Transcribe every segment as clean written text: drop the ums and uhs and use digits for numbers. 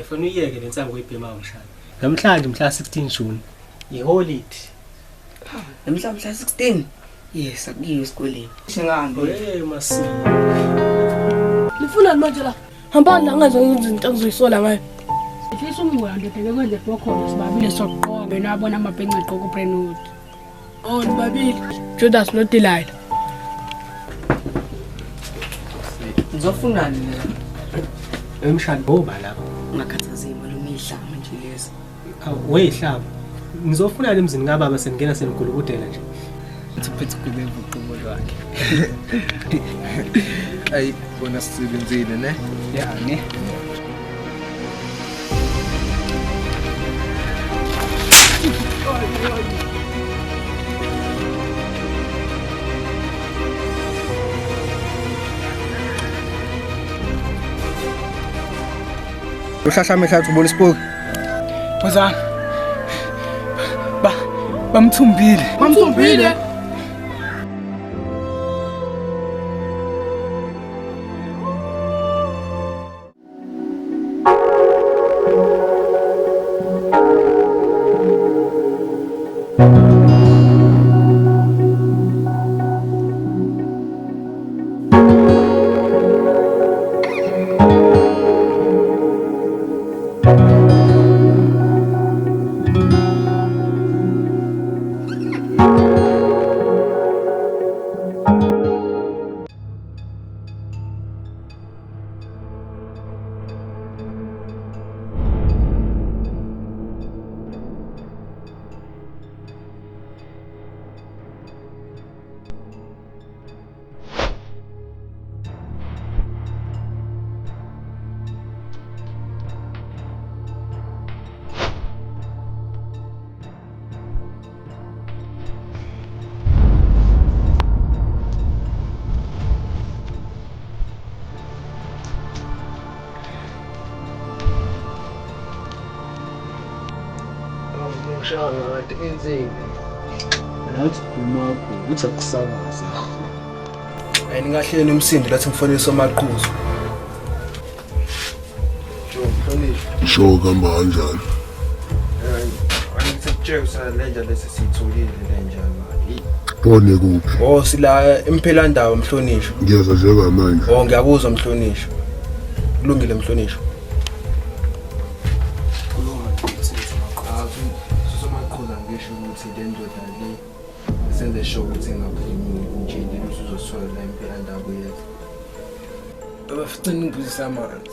Fanele uyeke le nsangu oyibhemayo mshana. Namhlanje mhla 16 June. Iholide. Namhla mhla 16. Yes, akuyiwe esikoleni. Shingahambi. Hey masini. Nifunani manje la? Hambani la ngenza izinto engizoyisola ngayo. Ifisa umngcwabo ndoda bekwenze bokhona sibabile sokuqoka bena wabona amabhenca egqoka uBrentwood. Oh, nibabili. Judas no Delilah. Ngizofunani la? Emshana boba lapha. Ungakhathazeki malume ihlama nje lezi. Awu weyihlaba. Ngizofunani emzini kababa seningena senigulukudela nje. Uphethe ugebengu uqobo lwakhe. Ayi bona sisebenzile ne? Ya ne. Uhlahla amehlo athi ubona isipoki. Wozani. Ba bamthumbile. Bamthumbile. Hayi ningahleni umsindo lathi ngifonise omaqhuzu. Jo, mhlonishwa. Sho kamba kanjani? Angithi lenja lesi siyitholile lenja manje. Bone kuphi? Oh sila emphelandaba mhlonishwa. Ngiyeza njengamanje. Oh ngiyakuzwa mhlonishwa. Kulungile mhlonishwa. Kulunga Somaqhuzu angisho ukuthi le ndoda le senze sure ukuthi ingaphumi nje lento uzosithola la emphelandaba yethu. Bafuna ngibuzisa amanzi.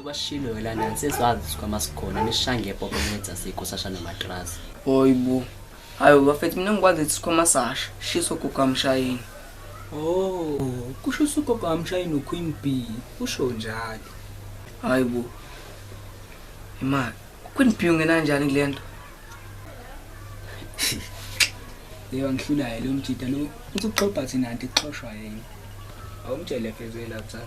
Ubashilo lana seswazi kwamasikhona nishange popo ngenza sikho sasha namatrasi. Hayibo. Hayi bafethu mina ngikwazi ukuthi sikhoma sasha. Shiso gogo amshayini. Oh, kusho usugogo amshayini uQueen B, usho njalo. Hayibo. Imali. Queen B ungena kanjani kule nto? Leyo ngihlulayo lo mjida lo uthi uxoxa thina anti kuxoshwa yena. Awumtshele fezela mthana.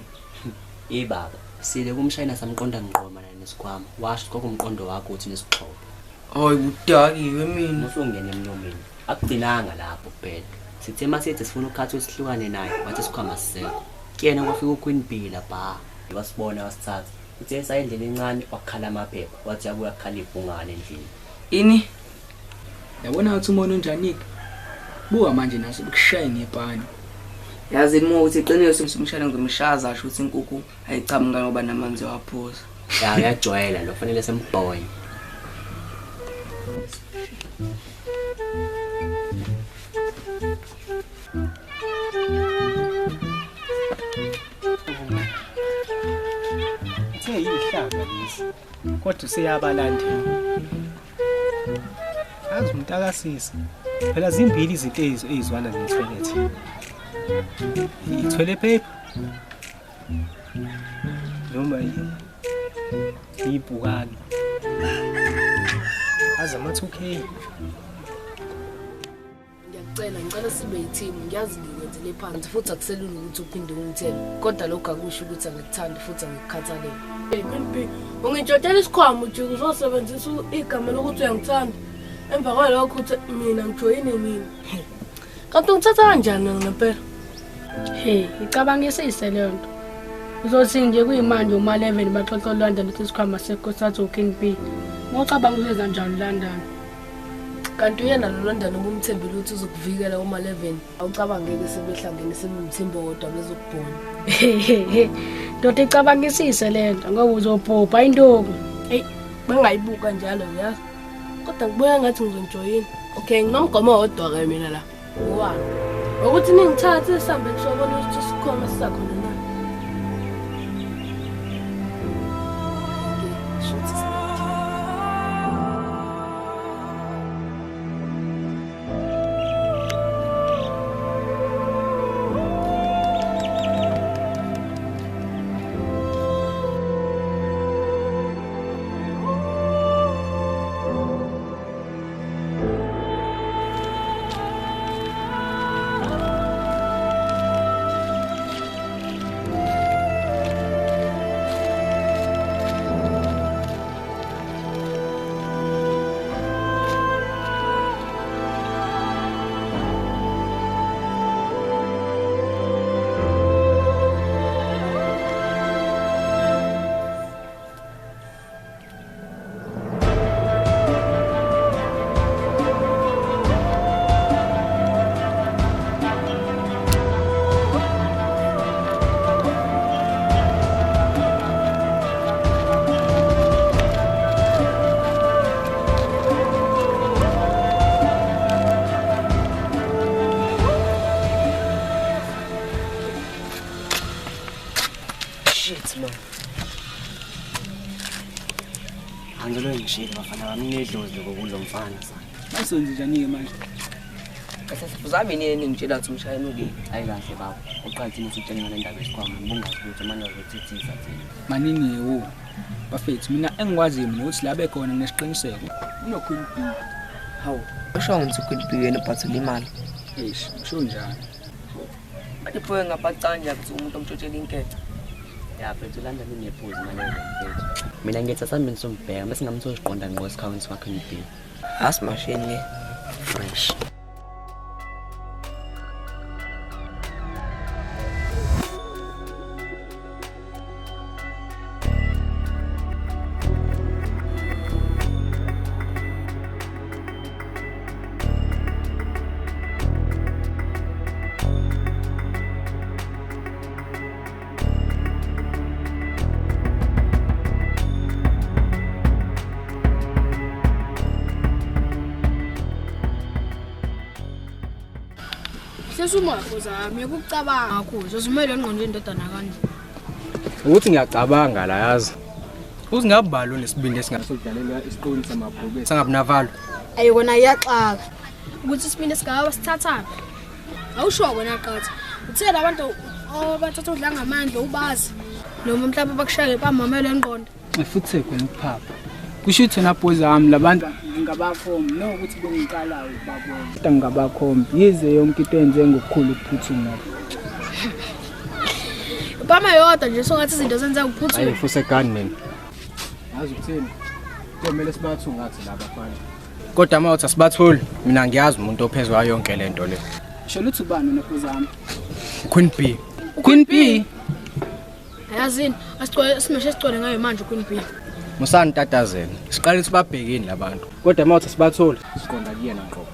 Eh baba, sile kumshayina samqonda ngqo mana nesikhwama. Washo gogo umqondo wakho uthi nesixhobo. Hayi budakiwe mina. Usungena emlomeni. Akugcinanga lapho kuphela. Sithe masithi sifuna ukukhatha usihlukane naye, wathi isikhwama sisekho. Kuyena kwafika uQueen B lapha. Wasibona wasithatha. Uthe esayendlela encane wakhala amaphepha, wathi yabuya khala ibhungane endlini. Ini? Yabona uthi umona unjani? Buka manje naso bekushaya ngepani. Yazi uma uthi iqiniso umshana ngizomshaza asho ukuthi inkukhu ayichamu ngoba namanzi waphuza. Ya uyajwayela lo fanele sembhoye. Uthe yihlanga lesi. Kodwa useyabalandela. Azi umntakasisi. Phela zimbili izinto ezizwana nethoyilethi. Ithwele paper noma ibhukane. Azi ama 2K. Ngiyakucela, ngicela sibe yithimu. Ngiyazi ngikwenzele phansi futhi akuselula ukuthi uphinde ungithembe. Kodwa lokho akusho ukuthi angikuthandi futhi angikukhathaleli. Hey Queen B, ungintshotshela isikhwama uthi uzosebenzisa igama lokuthi uyangithanda. Emva kwalokho uthi mina ngijoyine nini? Kanti ungithatha kanjani ngempela? Hey, icabangisise leyo nto. Uzothi nje kuyimanje uma 11 baxoxa uLondon ukuthi isikhwama sekho sathi uKing B. Ngocabanga uzenza njani uLondon? Kanti uyena lo London ubumthembile ukuthi uzokuvikela uma 11. Awucabangeke sebehlangene sebemthemba wodwa bezokubona. Ndoda icabangisise lento ngoba uzobhubha induku. Hey, bengayibuka njalo yazi. Kodwa ngibuya ngathi ngizonjoyina. Okay, nginomgomo wodwa ke mina la. Wani? Ukuthi ningithathe sihambe sisobona ukuthi isikhwama sisakhona na. Shit man. Angelo ngishilo bafana bami nedlozi lokulo mfana sana. Masonze njani ke manje? Uzami nini ngitshela ukuthi umshayeli ukuphi? Hayi kahle baba. Uqala thina sitshele ngale ndaba yesikhwama ngibungazi ukuthi manje uzothithisa thina. Manini wo. Bafethu mina engikwaziyo mina ukuthi la bekhona nginesiqiniseko. UnoQueen B. Hawu, usho ngithi uQueen B yena ubhathela imali. Eish, usho njani? Manje pho ngapacanja ukuthi umuntu omtshotshela inketho. Ya mfethu London inephuzi manje mfethu. Mina ngithi asambe nisombheka bese ngamthoziqonda ngqo esikhawini sakhe B. Asimashini ke. Fresh. Ukucabanga kakhulu uzozimela engqondweni indodana kanje. Ukuthi ngiyacabanga la yazi. Uzingabalo nesibindi esingasodlalelwa isiqoni samabhubesi sangabunavalo. Ayikona iyaxaka. Ukuthi isibindi esigaba sithathaphi? Awusho wena qatha. Uthe labantu abathatha udla ngamandla ubazi. Noma mhlawumbe bakushaya bamamela engqondo. Futhi khona ukuphapha. Kusho ukuthi wena boys wami labantu ngingabakhombi no ukuthi bengiqala ukubabona. Kodwa ngingabakhombi yize yonke into enze ngokukhulu ukuphuthuma. Bama yodwa nje songathi izinto zenza ukuphuthuma. Hayi fuse gani mina. Yazi ukuthini? Kuyomela sibathungathe laba bafana. Kodwa mawuthi asibatholi mina ngiyazi umuntu ophezwa yonke lento le. Sho lutho ubani wena boys wami? Queen B. Queen B. Yazini asigcwele simeshe sigcwele ngayo manje Queen B. Musani tatazela. Siqale sibabhekeni labantu. Kodwa mawuthi sibatholi siqonda kuyena ngqo.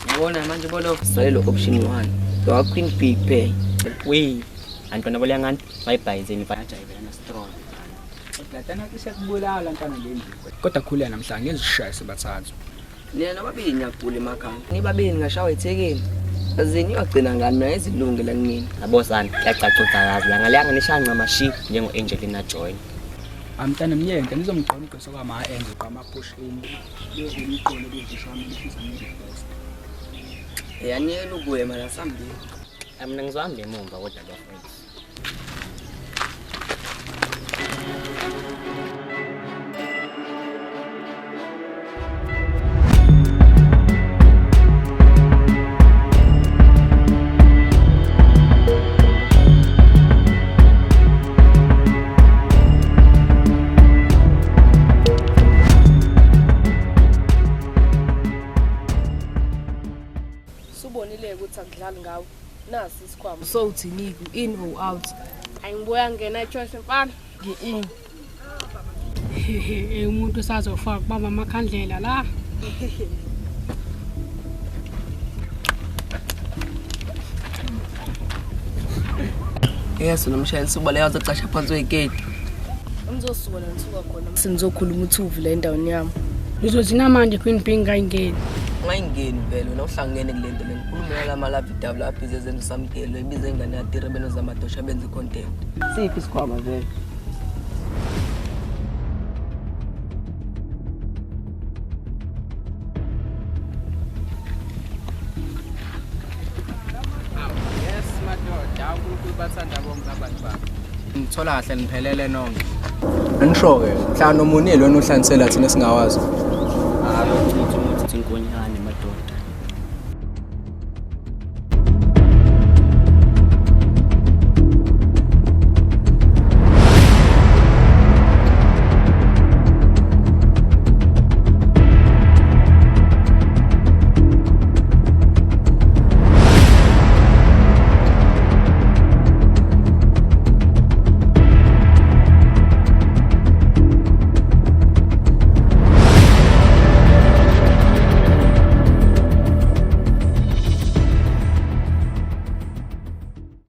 Yabona manje bona salelo option 1. Lo Queen B kuphela. We antwana bola ngani bayibhayizeni bayajayivela na strong. Latana isiyakubulala ntana lendlu. Kodwa khuleka namhlanje ngezishaya sebathathu. Nina nobabili niyagula emakhaya. Nibabili ngashawa ethekeni. Azini uyagcina ngani mina izilunge la kunini. Yabo sana kuyacaca ukuthi akazi la ngale ngishanca mashi njengo Angelina Joy. Amntana myeke nizomgqona igqoso kwama enze qama push in. Lezo imiqolo bezishama lifisa nje best. Yaniyela ubuye mara sambili. Mina ngizohamba emumva kodwa bafowethu. Subonile ukuthi akudlali ngawe. Nasi isikhwama. So uthini in or out? Ayingibuya ngena choice mfana. Ngi-in. Umuntu usazofaka kubamba amakhandlela la. Yesu nomshayeli subaleka azocasha phansi kwegate. Ngizosuka la ngisuka khona. Senizokhuluma uthuvi la endaweni yami. Uzothina manje Queen B ngayingeni. Ungayingeni vele wena uhlangene kule nto le ngikhulume nalama love double abhize zenza usamkelo ibize ingane yatire benozamadosha benze content. Siphi isikhwama vele? Yes madoda, uNkulunkulu bathanda bonke abantu bakhe. Ngithola kahle niphelele nonke. Anisho-ke, mhlawumbe omunye lona uhlanisela thina singawazi. Hayi uchitha umuthi inkonyane madoda.